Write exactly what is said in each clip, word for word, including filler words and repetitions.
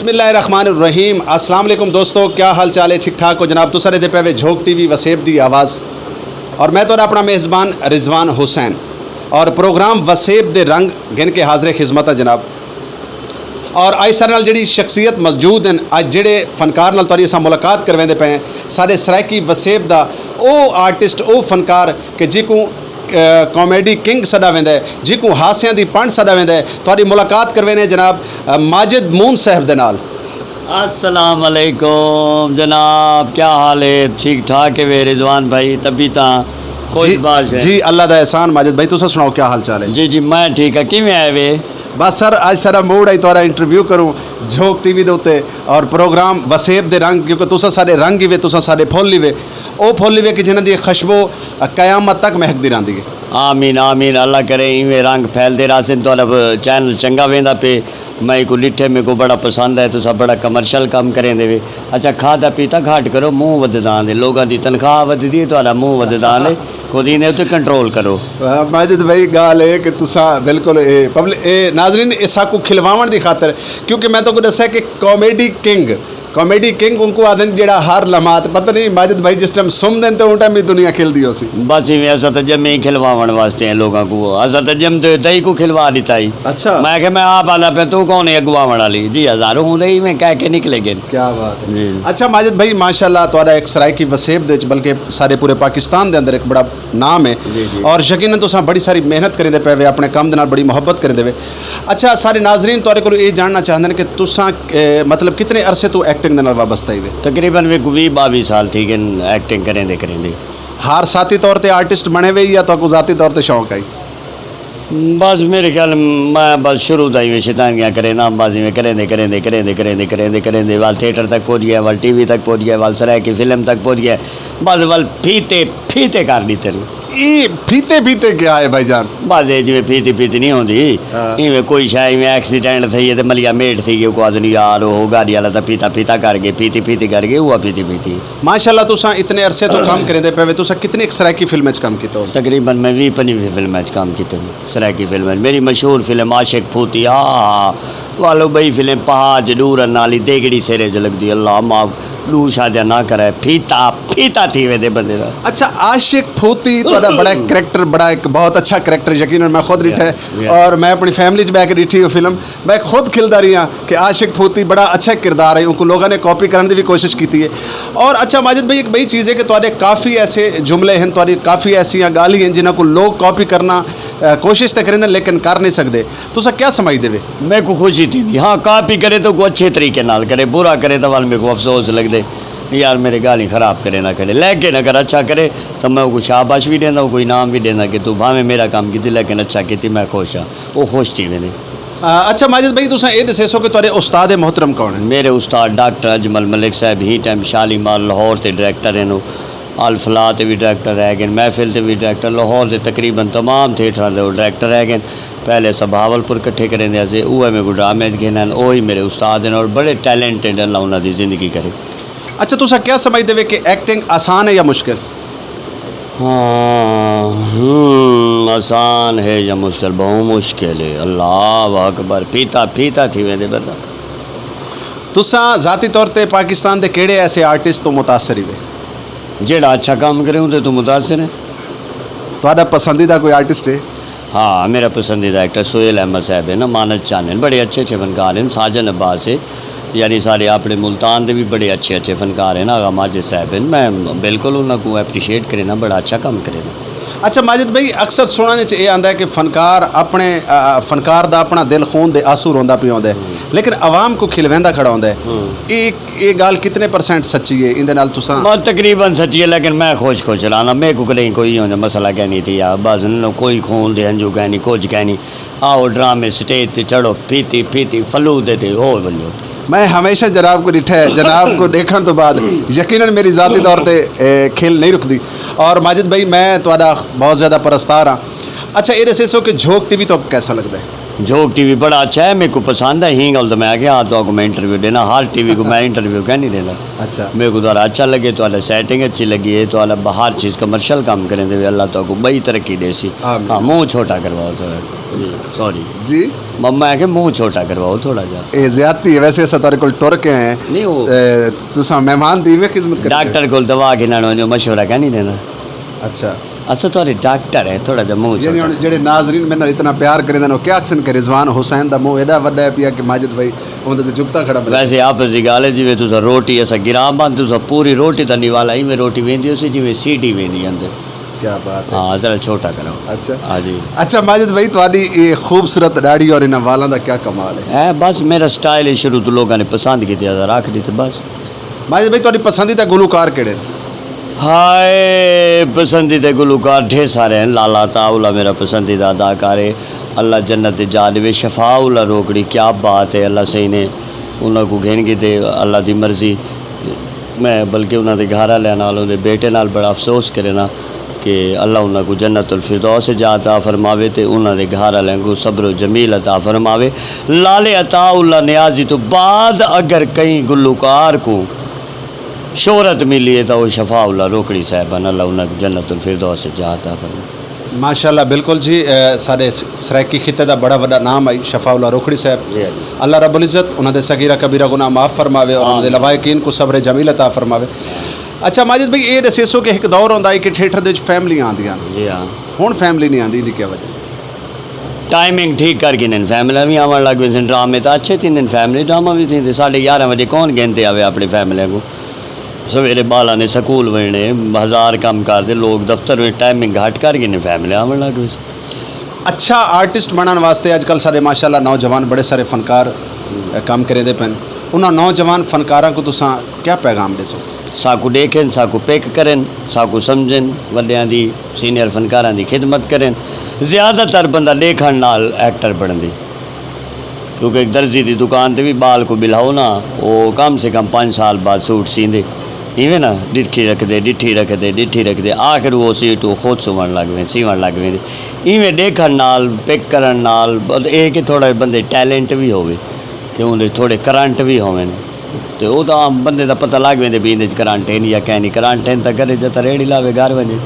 بسم اللہ الرحمن الرحیم۔ السلام علیکم دوستو، کیا حال چال ہے؟ ٹھیک ٹھاک ہو جناب؟ تساں دے پے وے جھوک ٹی وی وسیب دی آواز، اور میں تہاڈا اپنا میزبان رضوان حسین، اور پروگرام وسیب دے رنگ گن کے حاضر خدمت ہاں جناب۔ اور اج سارے نال جڑی شخصیت موجود ہیں، اج جڑے فنکار نال تہاڈی اساں ملاقات کرویندے پے ہیں، سارے سرائیکی وسیب دا او آرٹسٹ، او فنکار کہ جی کو کامیڈی کنگ سدا ویندا ہے، جی کو ہاسیاں دی پنڈ سدا ویندا ہے۔ تہاڈی ملاقات کروینے جناب، ماجد مون صاحب دے نال۔ السلام علیکم جناب، کیا حال ہے؟ ٹھیک ٹھاک ہے وے رضوان بھائی؟ طبیعتاں خوش جی، باش ہے؟ جی، اللہ دا احسان۔ ماجد بھائی، تساں سناؤ، کیا حال چال ہے؟ جی جی، میں ٹھیک ہاں۔ کیویں آئے وے؟ بس سر، اج سارا موڈ آئی تہاڈا انٹرویو کروں جھوک ٹی وی دے اُتے، اور پروگرام وسیب دے رنگ، کیونکہ تساں ساڈے رنگ ہی وے، تساں ساڈے پھول ہی وے۔ او پھول ہی وے کہ جنہاں دی خوشبو قیامت تک مہکدی رہندی ہے۔ آمین آمین، اللہ کرے ایویں رنگ پھیلدے رہسن۔ تہاڈا چینل چنگا ویندا پے، میں کو لٹھے، میرے کو بڑا پسند ہے، تساں بڑا کمرشل کم کریندے وے۔ اچھا، کھادا پیتا گھٹ کرو، منہ ودھدان دے، لوگاں دی تنخواہ ودھدی ہے، تہاڈا منہ ودھدان ہے، خود ہی نے اُتے کنٹرول کرو۔ ماجد بھائی، گال ہے کہ تساں بالکل اے پبلک، اے ناظرین، اے ساکو کھلواون دی خاطر، کیونکہ میں تو کو دسیا کہ کامیڈی کنگ، کامیڈی کنگ ان کو آدھن جڑا ہر لمحات، پتہ نہیں ماجد بھائی جس ٹائم سم دین تے ان ٹائم بھی دنیا کھل دی ہو سی۔ بس ایویں اساں تے جمے ہی کھلواون واسطے ہیں لوگاں کو، اساں تے جم تے دہی کو کھلوا دیتا ہی۔ اچھا۔ میں کہ میں آپ آندا پہ تو کون ہے اگواون والی؟ جی ہزاروں ہوں دے ہی میں کہہ کے نکلے گئے۔ کیا بات ہے۔ جی۔ اچھا ماجد بھائی، ماشاءاللہ تہاڈا ایک سرائیکی وسیب دے وچ بلکہ سارے پورے پاکستان دے اندر ایک بڑا نام ہے، جی جی۔ اور یقیناً تساں بڑی ساری محنت کریندے پے وے، اپنے کام دے نال بڑی محبت کریندے وے۔ اچھا، سارے ناظرین تہاڈے کولوں یہ جاننا چاہندے نے کہ تساں، اے، مطلب کتنے عرصے تو ایکٹنگ دے نال وابستہ ہی وے؟ تقریباً وی کوئی باوی سال تھی گئے ایکٹنگ کریندے کریندے۔ ہر ساتھی طور تے آرٹسٹ بنے وے یا تہاکوں ذاتی طور تے شوق آئی؟ بس میرے خیال میں بس شروع دا ہی میں شیطانیاں کرے نا، بس میں کریں دے کریں دے کریں دے کریں دے کریں دے کریں دے وال تھیٹر تک پہنچ گیا، وال ٹی وی تک پہنچ گیا، وال سرائے کی فلم تک پہنچ گیا۔ بس وال پھیتے پھیتے کر دیتے نے۔ یہ پھیتے پھیتے کیا ہے بھائی جان؟ بس یہ جی پھیتی پھیتی نہیں ہوندی۔ ہاں۔ ایویں کوئی شاید ایویں ایکسیڈنٹ تھی ہے تے ملیا میٹ تھی گئی، کو آدمی یار وہ گاڑی والا تھا پھیتا پھیتا کر گئے، پھیتی پھیتی کر گئے، وہ پھیتی پھیتی۔ ماشاءاللہ، تساں اتنے عرصے تو کام کریندے پے وے، تساں کتنی ایک سرائیکی فلم وچ کام کیتا ہو؟ تقریباً میں وی پنجی فلم وچ کام کیتا ہوں، سرائیکی فلم وچ۔ میری مشہور فلم عاشق پھوتی، آ، آ، والو بئی فلم پہاج ڈور نالی دیگڑی سرے چ لگدی، اللہ معاف، لو شادیاں نہ کرے، پھیتا، پھیتا تھی وے دے بندے دا۔ اچھا، عاشق پھوتی تہاڈا بڑا ایک کریکٹر، بڑا ایک بہت اچھا کریکٹر، یقیناً میں خود ڈٹھا ہے، یا۔ اور میں اپنی فیملی چ بیٹھ کے ڈٹھی ہوئی فلم۔ میں خود کھلدا رہی ہاں کہ عاشق پھوتی بڑا اچھا کردار ہے، ان کو لوگوں نے کاپی کرنے کی بھی کوشش کی ہے۔ اور اچھا ماجد بھائی، ایک بڑی چیز ہے کہ تہاڈے کافی ایسے جملے ہیں، تہاڈی کافی ایسیاں گالیں ہیں جنہاں کو لوگ کاپی کرنا، اے، کوشش تے کریں لیکن کر نہیں سکتے۔ تساں کیا سمجھدے وے؟ میرے کو خوشی تھی نہیں۔ ہاں، کاپی کرے تو کوئی اچھے طریقے نال کرے، برا کرے تو وال میرے کو افسوس لگدے، یار میرے گالی خراب کرے نہ کرے۔ لیکن اگر اچھا کرے تو میں کو شاباش بھی دینا، کوئی نام بھی دینا کہ تو بھاویں میرا کام کیتی لیکن اچھا کیتی، میں خوش ہاں۔ وہ خوش تھی میرے۔ آ، اچھا ماجد بھائی، تساں اے دسے سو کہ تہاڈے استاد محترم کون ہیں؟ میرے استاد ڈاکٹر اجمل ملک صاحب ہی ٹائم شالیمار لاہور تے ڈائریکٹر ہیں، الفلا تے بھی ڈائریکٹر رہ گئے، محفل تے بھی ڈائریکٹر، لاہور دے تقریباً تمام تھیٹراں دے وہ ڈائریکٹر رہ گئے۔ پہلے اساں بہاول پور کٹھے کریں دے سے، اوہ میں کو ڈرامے گھنن، اوہی میرے استاد ہیں اور بڑے ٹیلنٹڈ ہیں، اللہ انہاں دی زندگی کرے۔ اچھا، تساں کیا سمجھدے وے کہ ایکٹنگ آسان ہے یا مشکل؟ ہاں، ہم، آسان ہے یا مشکل؟ بہت مشکل ہے۔ اللہ اکبر، پیتا پیتا تھی ویندے بندہ۔ تساں ذاتی طور تے پاکستان دے کیڑے ایسے آرٹسٹ تو متاثر ہی وے؟ جیڑا اچھا کام کرے، اون تے تو متاثر ہے۔ تہاڈا پسندیدہ کوئی آرٹسٹ ہے؟ ہاں، میرا پسندیدہ ایکٹر سہیل احمد صاحب ہے نا، مانت چانن، بڑے اچھے اچھے فنکار ہیں، ساجن عباس ہے، یعنی سارے اپنے ملتان دے بھی بڑے اچھے اچھے فنکار ہیں نا، آغا ماجد صاحب ہیں، میں بالکل انہاں کو اپریشیٹ کرے نا، بڑا اچھا کام کرے نا۔ اچھا ماجد بھائی، اکثر سننے چ یہ آندا ہے کہ فنکار اپنے، آ، فنکار دا اپنا دل خون دے آنسو روندا پیا ہوندا ہے، لیکن عوام کو کھلویندا کھڑا ہوندا ہے۔ یہ، یہ گل کتنے پرسنٹ سچی ہے؟ ایندے نال تساں بس تقریباً سچی ہے، لیکن میں خوش خوش رہنا، میرے کو کدی کوئی ہونا مسئلہ کہنی تھی یا بس نہ کوئی خون دے ہنجو کہنی، کچھ کہنی۔ آؤ ڈرامے سٹیج تے چڑھو، پیتی پیتی فلو دے تے ہو ونجو۔ میں ہمیشہ جناب کو ڈٹھا ہے، جناب کو دیکھن تو بعد یقیناً میری ذاتی طور تے، اے، کھل نہیں رکدی۔ اور ماجد بھائی، میں تہاڈا بہت زیادہ پرستار ہاں۔ اچھا، یہ دسے سو کہ جھوک ٹی وی تو کیسا لگدا ہے؟ جھوک ٹی وی بڑا اچھا ہے، میرے کو پسند ہے۔ ہی گل تو میں آ گیا، تو کو میں انٹرویو دینا، ہر ٹی وی کو میں انٹرویو کہہ نہیں دینا۔ اچھا۔ میرے کو تھوڑا اچھا لگے، تھوڑا سیٹنگ اچھی لگی ہے، تھوڑا ہر چیز کمرشل کام کریں دے، اللہ تو کو بڑی ترقی دے سی۔ آمین۔ ہاں، منہ چھوٹا کرواؤ تھوڑا۔ سوری۔ جی۔ مما ہے کہ منہ چھوٹا کرواؤ تھوڑا جا۔ اے زیادتی ہے، ویسے اسا تہاڈے کول ٹر کے آئے ہیں۔ نہیں، وہ اے، تساں مہمان دی میں خدمت کرتے ہو۔ ڈاکٹر کول دوا کے نال جو مشورہ کہہ نہیں دینا۔ اچھا۔ اسا تہاڈے ڈاکٹر ہے، تھوڑا جا منہ یعنی چھوٹا۔ ہن جڑے ناظرین میرے نال اتنا پیار کرے دے نے، کیا آکھسن کہ رضوان حسین دا منہ ایڈا وڈا ہے پیا کہ ماجد بھائی اون تے جھکتا کھڑا ملے۔ ویسے آپ دی گل ہے، جویں تساں روٹی اسا گرام بند، تساں پوری روٹی دا نوالا ایویں روٹی ویندی ہو سی جویں سیٹی ویندی اندر۔ کیا بات ہے۔ ہاں، ذرا چھوٹا کرو۔ اچھا۔ ہاں جی۔ اچھا ماجد بھائی، تہاڈی یہ خوبصورت داڑھی اور انہاں والاں دا کیا کمال ہے؟ اے بس میرا سٹائل ہے، شروع تو لوگاں نے پسند کیتے، ذرا رکھ دیتے بس۔ ماجد بھائی، تہاڈی پسندیدہ گلوکار کیڑے نے؟ ہائے، پسندیدہ گلوکار ڈھیر سارے ہیں۔ لالا عطا اللہ میرا پسندیدہ اداکار ہے۔ اللہ جنت جا دے۔ شفاء اللہ روکڑی، کیا بات ہے، اللہ صحیح نے انہاں کو گھن کے تے اللہ دی مرضی۔ میں بلکہ انہاں دے گھر والے نال، انہاں دے بیٹے نال بڑا افسوس کرے نا کہ اللہ انہاں کو جنت الفردوس جا عطا فرماوے تے انہاں دے گھر والے کو صبر و جمیل عطا فرماوے۔ لالے عطا اللہ نیازی تو بعد اگر کہیں گلوکار کو شہرت ملی ہے تو وہ شفاء اللہ روکڑی صاحب ہیں، اللہ انہاں کو جنت الفردوس جا عطا فرماوے۔ ماشاءاللہ، بالکل جی، اے، سارے س-، سرائیکی خطے دا بڑا وڈا نام آئی شفاء اللہ روکھڑی صاحب۔ جی، جی۔ اللہ رب العزت انہاں دے صغیرہ کبیرہ گناہ معاف فرماوے اور انہاں دے آمین۔ لوائقین کو صبر جمیل عطا فرماوے۔ اچھا ماجد بھائی، یہ دسیسو کہ ایک دور ہوندا ہے کہ تھیٹر دے وچ فیملیاں آندیاں نے۔ جی ہاں۔ ہن فیملی نہیں آندی، دی کیا وجہ؟ ٹائمنگ ٹھیک کر گئے نے، فیملی بھی آون لگ پئی سن، ڈرامے تو اچھے تھی نے، فیملی ڈرامہ بھی تھی، ساڑھے گیارہ بجے کون گھنتے آوے اپنی فیملی کو؟ سویرے بالاں نے سکول وینے، ہزار کم کر دے، لوگ دفتر وچ ٹائمنگ گھٹ کر گئے نے، فیملی آون لگ پئی سی۔ اچھا آرٹسٹ بنن واسطے اج کل سارے ماشاءاللہ نوجوان بڑے سارے فنکار، اے، کم کریندے پن۔ انہاں نوجوان فنکاراں کو تساں کیا پیغام دے سو؟ ساکو دیکھن، ساکو پک کرن، ساکو سمجھن، وڈیاں دی، سینئر فنکاراں دی خدمت کرن۔ زیادہ تر بندہ دیکھن نال ایکٹر بندے۔ کیونکہ ایک درزی دی دکان تے بھی بال کو بلاؤ نا، وہ کم سے کم پانچ سال بعد سوٹ سیندے۔ ایویں نا، ڈٹھی رکھ دے، ڈٹھی رکھ دے، ڈٹھی رکھ دے، آخر وہ سیٹ وہ خود سون لگ ویں، سیون لگ ویں۔ ایویں دیکھن نال، پک کرن نال، بس یہ کہ تھوڑا بندے ٹیلنٹ بھی ہووے، کہ اون دے تھوڑے کرنٹ بھی ہوون۔ تے او تاں عام بندے دا پتہ لگ ویندے بھی ایندے وچ کرنٹ ہے نہیں یا کہیں نہیں۔ کرنٹ ہے تاں گھر جتا ریڑھی لاوے گھر ونجے۔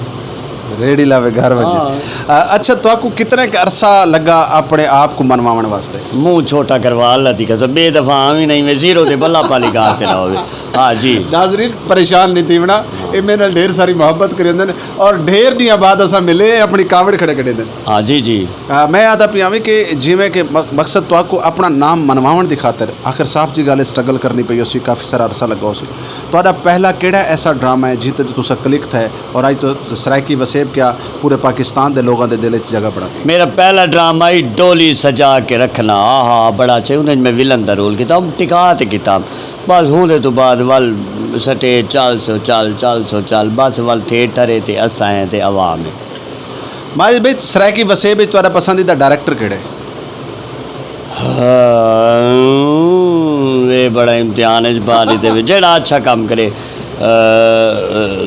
ریڑھی لاوے گھر ونجے۔ ہاں۔ آ، اچھا، تہاکوں کتنا ایک عرصہ لگا اپنے آپ کو منواون واسطے؟ منہ چھوٹا کروا، اللہ دی قسم، بے دفعہ آویں نہیں، میں زیرو تے بلا پالی گار تے نہ ہوے۔ ہاں جی۔ ناظرین، پریشان نہیں تھیونا، اے میرے نال ڈھیر ساری محبت کریندے نے اور ڈھیر دیاں بعد اساں ملے، اپنی کاوڑ کھڑے کھڑے دے۔ ہاں جی، جی۔ آ، میں آدھا پیا وی کہ جویں کہ م-، مقصد تہاکوں اپنا نام منواون دی خاطر آخر صاف جی گل ہے، سٹرگل کرنی پئی اسی، کافی سارا عرصہ لگا اسی۔ تہاڈا پہلا کیڑا ایسا ڈرامہ ہے جتے تو تساں کلک تھے اور اج تو سرائیکی وسیب کیا پورے پاکستان دے لوگاں دے دل وچ جگہ بنا دی؟ میرا پہلا ڈرامہ ہی ڈولی سجا کے رکھنا، آہا، بڑا اچھا، اندے وچ میں ولن دا رول کیتا، ہم ٹکا تے کیتا۔ بس ہوں دے تو بعد ول سٹیج چل سو چل، چل سو چل، بس ول تھیٹر ہے تے اساں ہیں تے عوام ہے۔ ماجد بھائی، سرائیکی وسیب وچ تہاڈا پسندیدہ ڈائریکٹر کیڑا ہے؟ ہاں، اے بڑا امتحان ہے جی، باری تے وچ جیڑا اچھا کام کرے۔ آ،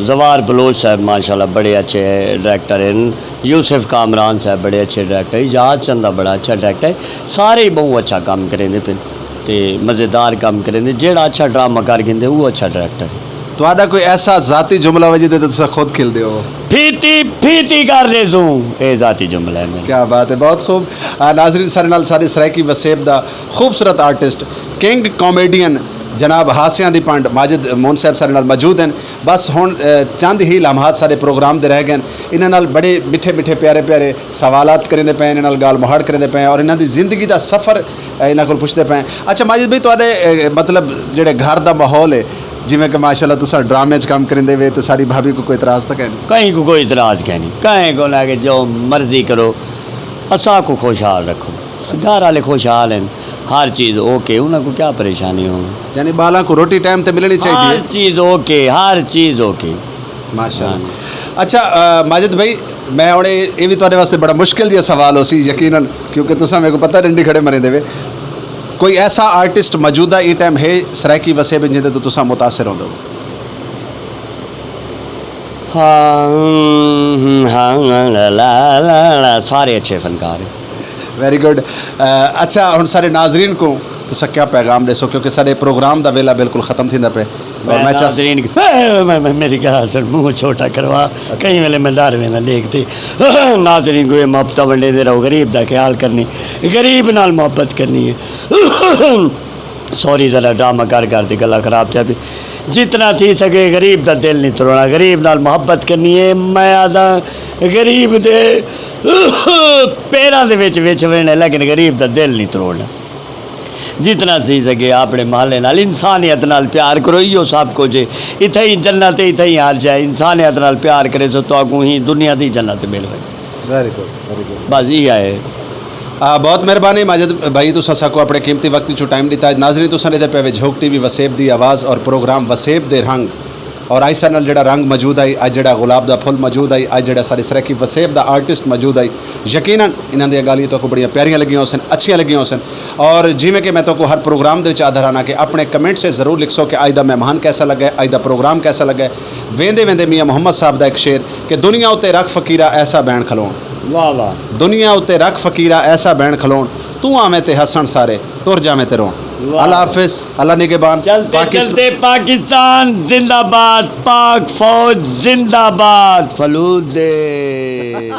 زوار بلوچ صاحب ماشاءاللہ بڑے اچھے ڈائریکٹر ہیں۔ یوسف کامران صاحب بڑے اچھے ڈائریکٹر ہیں۔ اعجاز چندہ بڑا اچھا ڈائریکٹر ہے۔ سارے ہی بہت اچھا کام کریں دے پن۔ تے مزیدار کم کریں دے، جیڑا اچھا ڈرامہ کر گھندے، وہ اچھا ڈائریکٹر ہے۔ تہاڈا کوئی ایسا ذاتی جملہ وجہ دے تے تساں خود کھل دے ہو؟ پھیتی، پھیتی کر دے زوں، اے ذاتی جملہ ہے میرا۔ کیا بات ہے، بہت خوب۔ آ، ناظرین، سارے نال سارے سرائیکی وسیب دا خوبصورت آرٹسٹ، کنگ کامیڈین جناب ہاسیاں دی پنڈ ماجد مون صاحب سارے نال موجود ہیں۔ بس ہن، آ، چند ہی لمحات سارے پروگرام دے رہ گئے ہیں۔ انہاں نال بڑے میٹھے میٹھے پیارے پیارے سوالات کریندے پئے، انہاں نال گال مہاڑ کریندے پئے اور انہاں دی زندگی دا سفر، اے، انہاں کول پچھدے پئے۔ اچھا ماجد بھائی، تہاڈے، اے، مطلب جڑے گھر دا ماحول ہے، جویں کہ ماشاءاللہ تساں ڈرامے وچ کام کریندے وے تے ساری بھابی کو کوئی اعتراض تک ہے نہیں؟ کہیں کو کوئی اعتراض کہیں نہیں، کہیں کو لے کے جو مرضی کرو، اساں کو خوشحال رکھو، گھر والے خوشحال ہیں، ہر چیز اوکے، انہاں کو کیا پریشانی ہو؟ یعنی بالاں کو روٹی ٹائم تے ملنی چاہیے؟ ہر چیز اوکے، ہر چیز اوکے۔ ماشاءاللہ۔ ہاں۔ اچھا، آ، ماجد بھائی، میں ہن اے، اے وی تہاڈے واسطے بڑا مشکل جیہا سوال ہو سی، یقیناً، کیونکہ تساں میرے کو پتہ ڈنڈی کھڑے مرے دے وے۔ کوئی ایسا آرٹسٹ موجودہ ای ٹائم ہے سرائیکی وسیب وچ جیندے تو تساں متاثر ہوندے ہو؟ ہاں، ہاں، ہاں، لا، لا، لا، لا، سارے اچھے فنکار ہیں۔ Very good. اچھا، ہن سارے ناظرین کو تساں کیا پیغام دے سو؟ کیونکہ سارے پروگرام دا ویلا بالکل ختم تھیندا پے۔ اور میں میں چاہ ناظرین کو، میں، میں، میری گل سن، منہ چھوٹا کروا، کئی ویلے میں ڈر وینا دیکھتے۔ ناظرین کو یہ محبت ونڈے دے رہو، غریب دا خیال کرنی، غریب نال محبت کرنی ہے۔ سوری، ذرا ڈرامہ کر کر تے گلا خراب چا پی۔ جتنا تھی سکے غریب دا دل نہیں ترونا، غریب نال محبت کرنی ہے۔ میں آدھا، غریب دے پیراں دے وچ وچ وینے، لیکن غریب دا دل نہیں تروڑنا۔ جتنا تھی سکے اپنے محلے نال، انسانیت نال پیار کرو، ایہو سب کچھ ہے۔ اتھے ہی جنت ہے، اتھے ہی عرش ہے۔ انسانیت نال پیار کرے سو تو کو ہی دنیا دی جنت مل وے۔ Very good, very good. بس یہ ہے۔ آ، بہت مہربانی ماجد بھائی، تساں ساکو اپنے قیمتی وقت چوں ٹائم دتا۔ ناظرین، تساں دے پے وے جھوک ٹی وی وسیب دی آواز اور پروگرام وسیب دے رنگ۔ اور آئی سارے نال جڑا رنگ موجود آئی، اج جڑا گلاب دا پھل موجود آئی، اج جڑا سارے سرائیکی وسیب دا آرٹسٹ موجود آئی۔ یقیناً انہاں دیاں گالیاں تہاکوں بڑیاں پیاریاں لگیاں ہوسن، اچھیاں لگیاں ہوسن۔ اور جویں کہ میں تہاکوں ہر پروگرام دے وچ آدھا رہنا کہ اپنے کمنٹ سے ضرور لکھسو کہ اج دا مہمان کیسا لگا ہے، اج دا پروگرام کیسا لگا ہے۔ ویندے ویندے میاں محمد صاحب دا ایک شعر کہ دنیا اتے رکھ فقیرا ایسا بین کھلون۔ واہ واہ۔ دنیا اتے رکھ فقیرا ایسا بین کھلون، تو آویں تے ہسن سارے، ٹر جاویں تے رون۔ واہ۔ اللہ حافظ، اللہ نگہبان۔ چلتے پاکستان۔ چلتے پاکستان زندہ باد، پاک فوج زندہ باد، فلود دے۔